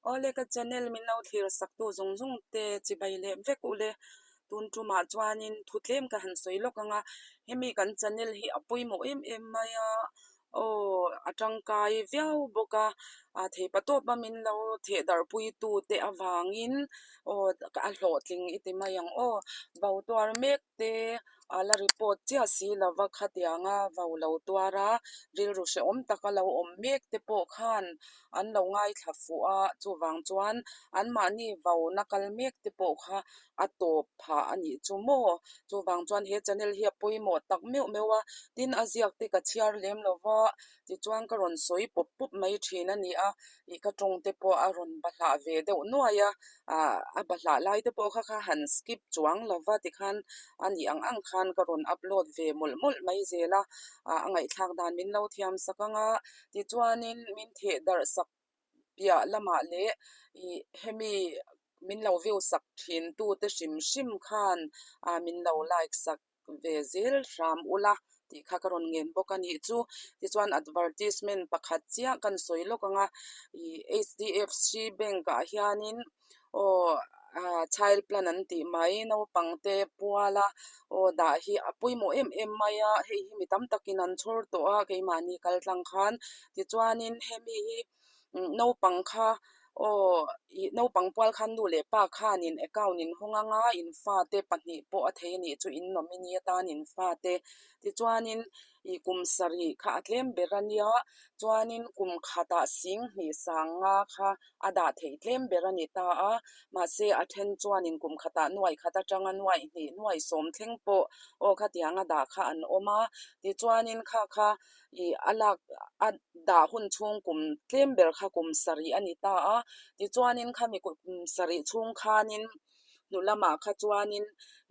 Awle ka channel min lo thlir sak tu zawng zawng te chibai leh vek ule tun tumah chuanin thu tlem ka han sawi lawk ang a hemi kan channel hi a pawimawh em em mai a aw a tangkai viau bawk a a theipa tawp a min lo theh darh pui tu te avangin aw a hlawhtling i ti mai ang aw bo tuar mek te a la report chiah si lova khatianga vo lo tuar a, rilru hrehawm taka lo awm mek te pawh khan an lo ngaithla fuh a, chuvang chuan anmahni vona kal mek te pawh kha a tawp phah a nih chu maw? Chuvang chuan he channel hi a pawimawh tak meuh meuh a, tin a ziak te ka chhiar lem lova Tichuan ka rawn sawi pawp pawp mai thin a ni a, ih ka tawng te pawh a rawn bahlah ve deuh nuai a, ah a bahlah lai te pawh kha kha han skip chuang lo va tikhan a nih ang ang khan ka rawn upload ve mawlh mawlh mai zel a, ah a ngaihthlak dan min lo thiam sak ang a, tichuanin min theh darh sak piah lamah leh ih hemi min lo view sak thin tute hrim hrim khan ah min lo like sak. ve zel hram ula tih kha ka rawn ngen bawk a nih chu. Tichuan advertisement pakhat chiah kan sawi lawk ang a, ih H_D_F_C bank ah hianin aw ah child plan an tih mai naupang te puala aw dah hi a pawimawh em em mai a, hei hi mi tam takin an chhawr tawh a keimahni kal tlang khan tichuanin hemi hi. Naupang kha aw ih naupang pual khan nu leh pa khanin account in hawng anga in fate pahnih pawh a thei a nih chu in nominee atan in fate tichuanin ih kum sarih kha a tlem ber a nia chuanin kum khatah sing hnih sang nga kha a dah theih tlem ber a ni ta a mahse a then chuanin kum khatah nuai khat atanga nuai hnih nuai sawm thleng pawh aw khatiang a dah kha an awm a tichuanin kha kha ih a lak a dah hun chhung kum tlem ber kha kum sarih a ni ta a tichuanin khami kum sarih chhung khanin hnu lamah kha chuanin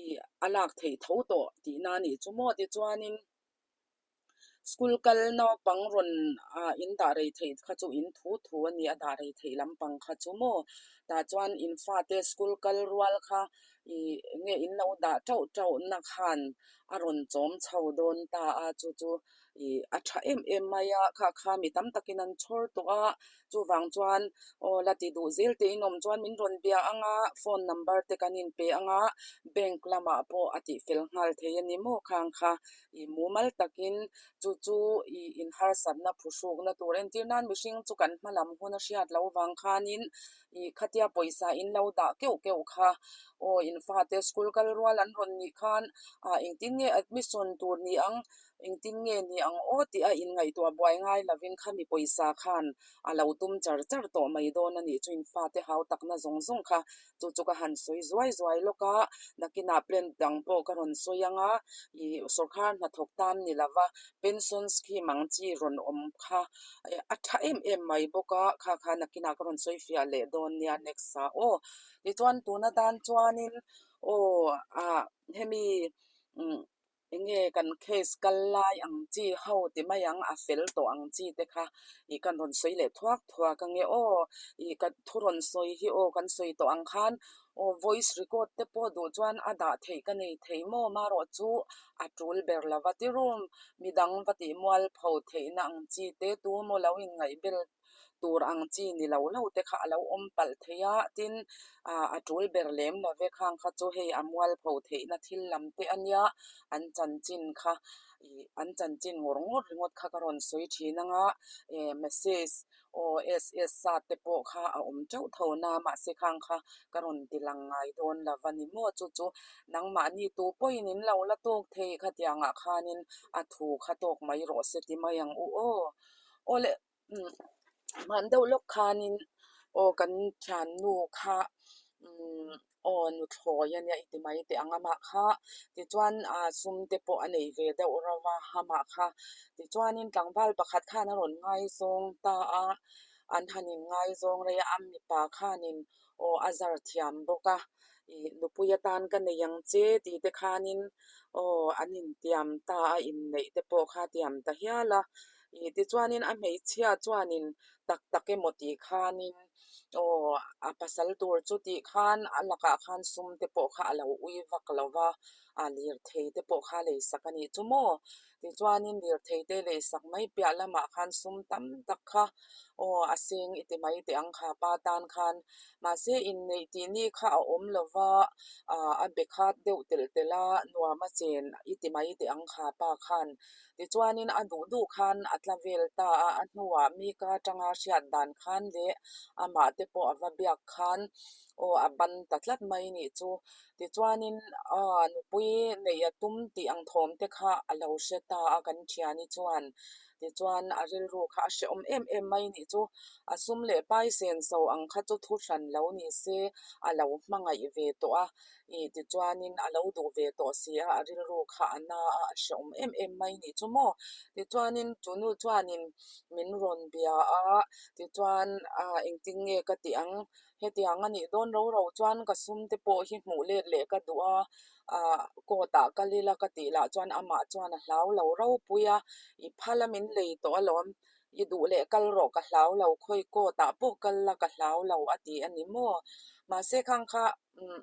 ih a lak theih tho tawh tihna a nih chu maw tichuanin school kal naupang rawn ah in dah rei theih kha chu in thu thu a ni a dah rei theih lampang kha chu maw tah chuan in fate school kal rual kha ih eng nge in lo dah tauh tauh na khan a rawn chawm chho dawn ta a chu chu ih a tha em em mai a kha kha mi tam takin an chhawr tawh a chuvang chuan aw la ti duh zel te in awm chuan min rawn bia ang a phone number te kan inpe ang a bank lamah pawh a tih fel nghal thei a ni maw khang kha ih mumal takin chu chu ih inharsatna phuhrukna tur entir nan mihring chu kan hma lam hun a hriat loh vang khanin ih khatia pawisa in lo dah keuh keuh kha aw in fate school kal rual an rawn nih khan ah engtin nge admission tur ni ang engtin nge ni ang aw tih a inngaihtuah buai ngai lovin khami pawisa khan a lo tum char char tawh mai dawn a nih chu in fate hau takna zawng zawng kha chu chu ka han sawi zuai zuai lawk a nakinah plan dang pawh ka rawn sawi ang a ih sawrkar hnathawk tan ni lova pension scheme ang chi rawn awm kha a tha em em mai bawk a kha kha nakinah ka rawn sawi fiah leh dawn nia next ah aw tichuan tuna tan chuanin aw ah hemi umm eng nge kan case kal lai ang chi ho ti mai ang a fel tawh ang chi te kha ih kan rawn sawi leh thuak thuak ange aw ih ka thu rawn sawi hi aw kan sawi tawh ang khan aw voice record te pawh duh chuan a dah theih ka nei thei maw marawh chu a tul ber lo va ti room midang va tih mual pho theihna ang chi te tu maw lo inngaih bel tur ang chi ni lo lo te kha a lo awm palh thei a tin ah a tul ber lem lo ve khang kha chu hei a mual pho theihna thil lam te a nia an chanchin kha ih an chanchin ngawr ngawr ringawt kha ka rawn sawi thin ang a eh message aw S_S zat te pawh kha a awm teuh tho na mahse khang kha ka rawn ti lang ngai dawn lo a ni maw chu chu nangmahni tu pawhin in lo la tawk thei khatiangah khanin a thu kha tawk mai rawh se ti mai ang u aw aw le hman deuh lawk khanin aw kan thiannu kha umm aw nuthlawi a nia i ti mai teh ang amah kha tichuan ah sum te pawh a nei ve deuh reuh a amah kha tichuanin tlangval pakhat khan a rawn ngaizawng ta a an han inngaizawng rei a a mipa khanin aw a zar thiam bawk a ih nupui atan ka nei ang che tih te khanin aw an intiam ta a inneih te pawh kha a tiam ta hial a ih tichuanin a hmeichhia chuanin. Tak tak emaw tih khanin aw a pasal tur chu tih khan a lakah khan sum te pawh kha a lo ui vak lo va, a lirthei te pawh kha a leisak a nih chu maw? Tichuanin lirthei te leisak mai piah lamah khan sum tam tak kha aw a seng i ti mai teh ang kha pa tan khan. Mahse inneih tih ni kha a awm lo va, a be khat deuh telh telh a, nuam a chen i ti mai teh ang kha pa khan. Tichuanin a duh duh khan a tla vel ta a, a hnuah mi ka atanga hriat dan khan leh amah te pawh a va biak khan aw a ban ta tlat mai nih chu. Tichuanin aw nupui neih a tum tih ang thawm te kha a lo hre ta a kan thiani chuan. Tichuan a rilru kha a hrehawm em em mai nih chu. A sum leh pai senso ang kha chu thu hran lo ni se a lo hmangaih ve tawh a. Ih tichuanin a lo duh ve tawh si a, a rilru kha a na a, a hrehawm em em mai nih chu maw. Tichuanin chu nu chuanin min rawn bia a, tichuan ah engtin nge ka tih ang, hetiang a nih dawn ro ro chuan ka sum te pawh hi hmuh let leh ka duh a, ah court ah kal ila ka tih lah chuan amah chuan a hlau lo ropui a, i phal a min lei tawh alawm, I duh leh kal rawh ka hlau lo, khawi court ah pawh kal la ka hlau lo a ti a ni maw? Mahse khang kha umm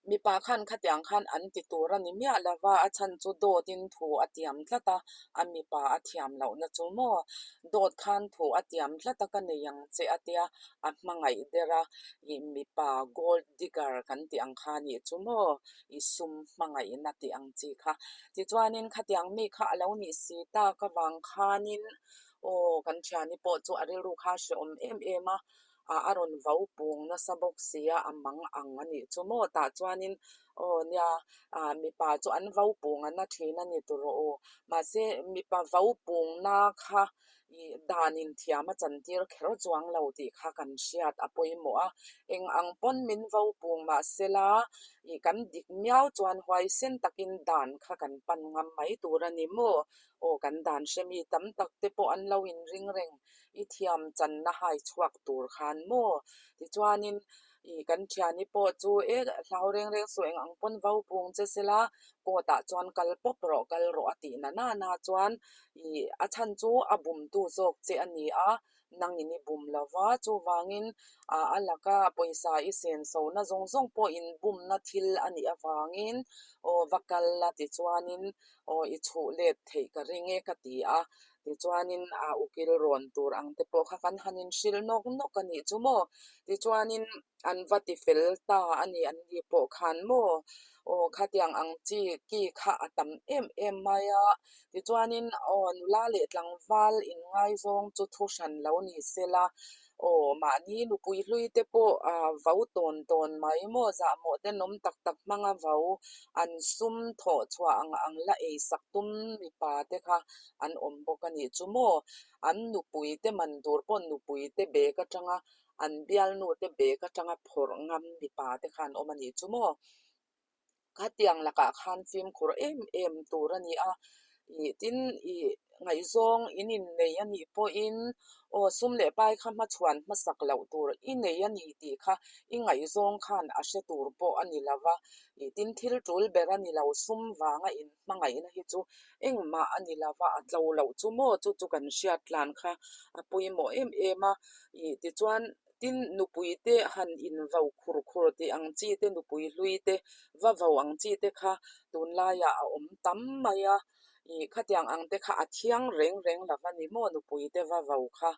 mipa khan khatiang khan an ti tur a ni miah lo va, a chhan chu dawt in thu a tiam tlat a, a mipa a thiam lohna chu maw? Dawt khan thu a tiam tlat a ka nei ang che a tia, a hmangaih der a, ih mipa gold digger kan tih ang kha nih chu maw? I sum hmangaihna tih ang chi kha. Tichuanin khatiang mi kha a lo nih si tak avang khanin aw kan thiani pawh chu a rilru kha a hrehawm em em a, a rawn vo pung nasa bawk si a, a mang ang a nih chu maw tah chuanin aw nia mipa chu an vo pung a na thin a ni tur rawh u. Mahse mipa vo pungna kha ih danin thiam a chantir kher chuang lo tih kha kan hriat a pawimawh a, eng ang pawn min vo pung mah sela ih kan dik miau chuan huaisen takin dan kha kan pan ngam mai tur a ni maw? Aw kan dan hre mi tam tak te pawh an lo inring reng i thiam channa hai chhuak tur khan maw? Tichuanin ih kan thiani pawh chu e hlau reng reng suh eng ang pawn vo pung che sela court ah chuan kal pawp rawh kal rawh a tih na nana chuan Ih, a chhan chu a bumtu zawk che a ni a, nangin i bum lo va, chuvangin ah a laka pawisa i sensona zawng zawng pawh in bumna thil a nih avangin aw va kal la tichuanin aw i chhuh let theih ka ring e ka ti a, tichuanin a ukil rawn tur ang te pawh kha kan han inhrilh nawk nawk a nih chu maw, tichuanin an va ti fel ta a ni an ni pawh khan maw aw khatiang ang chi ki kha a tam em em mai a tichuanin aw nula leh tlangval inngaizawng chu thu hran lo ni sela aw mahni nupui hlui te pawh ah vo tawn tawn mai maw zahmawh tenawm tak tak hmanga vo an sum thawh chhuah ang ang la ei sak tum mipa te kha an awm bawk a nih chu maw an nupui te man tur pawh nupui te bag atanga An bialnu te bag atanga phawrh ngam mipa te khan awm a nih chu maw? Khatiang lakah khan fimkhur em em tur a ni a, ih tin ih ngaihzawng in innei a nih pawhin aw sum leh pai kha hmachhuan hmasak loh tur i nei a ni tih kha i ngaihzawng khan a hre tur pawh a ni lo va, ih tin thil tul ber a ni lo sum vanga in hmangaihna hi chu engmah a ni lo va, a tlo loh chu maw chu chu kan hriat tlan kha a pawimawh em em a, ih tichuan tin nupui te han in vo khur khur tih ang chi te nupui hlui te va vo ang chi te kha tunlaiah a awm tam mai a, ih khatiang ang te kha a thiang reng reng lo va ni maw nupui te va vo kha,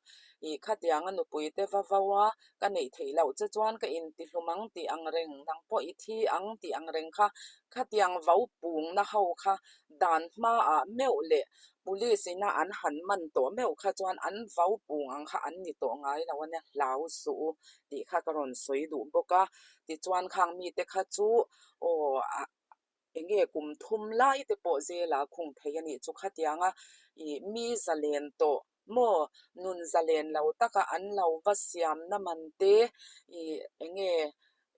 ih khatiang a nupui te va vo a ka neih theih loh che chuan ka intihlum ang tih ang reng nang pawh i thi ang tih ang reng kha Khatiang vo pungna ho kha dan hmaah meuh leh police ina an han man tawh meuh kha chuan an vo pung ang kha an ni tawh ngai lo ania hlau suh u tih kha ka rawn sawi duh bawk a. Tichuan khang mite kha chu aw ah eng nge kum thum lai te pawh zela khung thei a nih chu khatianga ih mi zalen tawh maw nun zalen lo taka an lo va siamna man te ih eng nge.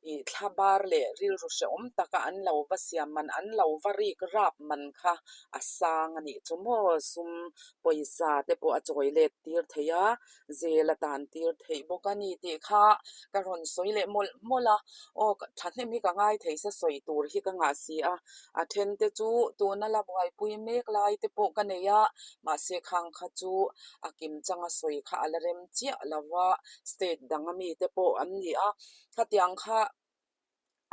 Ih thla bar leh rilru hrehawm taka an lo va siam man, an lo va rik rap man kha a sang a nih chu maw? Sum pawisa te pawh a chawi let tir thei a, zel a tan tir theih bawk a ni tih kha ka rawn sawi leh mawlh mawlh a. Aw thahnem hi ka ngai thei se sawi tur hi ka ngah si a, a then te chu tuna la buaipui mek lai te pawh ka nei a, mahse khang kha chu a kim changa sawi kha a la rem chiah lo va, state dang ami te pawh an ni a. Khatiang kha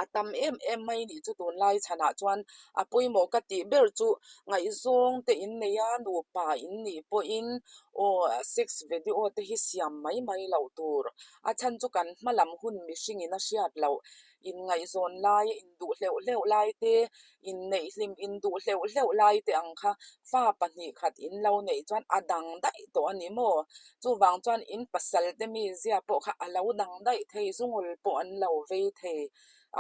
a tam em em mai nih chu tunlai chhanah chuan a pawimawh ka tih ber chu ngaihzawng te in nei a, nupa in nih pawhin aw sex video te hi siam mai mai loh tur. A chhan chu kan hma lam hun mihring in a hriat loh inngaihzawn lai, induh hleuh hleuh lai te, inneih hlim induh hleuh hleuh lai te ang kha fa 2 khat in lo neih chuan a dang daih tawh a ni maw? Chuvang chuan in pasal te mi zia pawh kha a lo dang daih thei, zungul pawh an lo vei thei,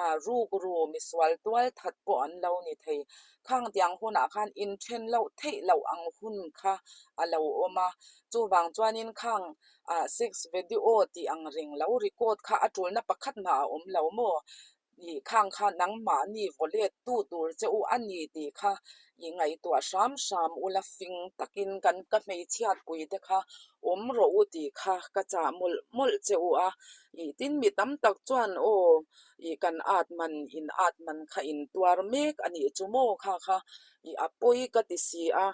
ah rukru misual tual that pawh an lo ni thei. Khang tiang hunah khan inthen loh theih loh ang hun kha a lo awm a, chuvang chuanin khang ah sex video tih ang reng lo record kha a tulna pakhat mah a awm lo maw? Ih khang kha nangmahni vaw let tu tur che u a ni tih kha i ngaihtuah hram hram ula fing takin kan ka hmeichhiat pui te kha awm rawh u tih kha ka chah mawlh mawlh che u a. Ih tin mi tam tak chuan aw ih kan at man in at man kha in tuar mek a nih chu maw kha kha ih a pawi ka ti si a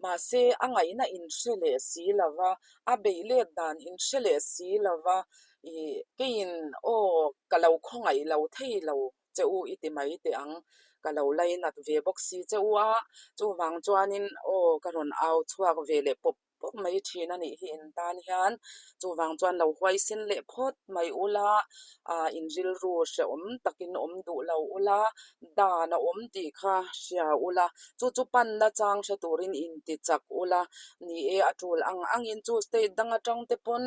mahse a ngaihna in hre leh si lo va a beih let dan in hre leh si lo va Ih, keiin aw ka lo khawngaih lo thei lo che u i ti mai teh ang, ka lo lainat ve bawk si che u a, chuvang chuanin aw ka rawn au chhuak ve leh pawp pawp mai thin a nih hi in tan hian, chuvang chuan lo huaisen leh phawt mai ula, ah in rilru hrehawm takin awm duh lo ula, dan a awm tih kha hria ula, chu chu panna chang hre turin in ti chak ula, ni e a tul ang angin chu state dang atang te pawn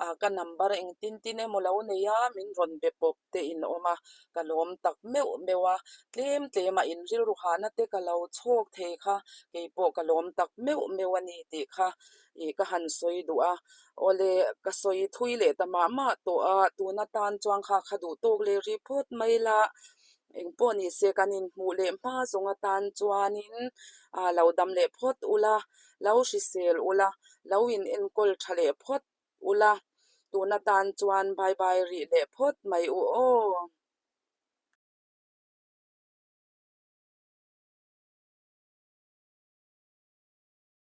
Ah ka number engtin tin emaw lo nei a, min rawn be pawp te in awm a, ka lawm tak meuh meuh a, tlem tlem a in rilru hahna te ka lo chhawk thei kha, keipawh ka lawm tak meuh meuh a ni tih kha ih ka han sawi duh a, awle ka sawi thui leh ta mah mah tawh a, tun atan chuan kha kha duh tawk leh ri phawt mai la, engpawh ni se kan inhmuh leh hma zawng atan chuanin ah lo dam leh phawt ula, lo hrisel ula, lo in enkawl tha leh phawt ula, tun atan chuan bye bye rih leh phawt mai u aw.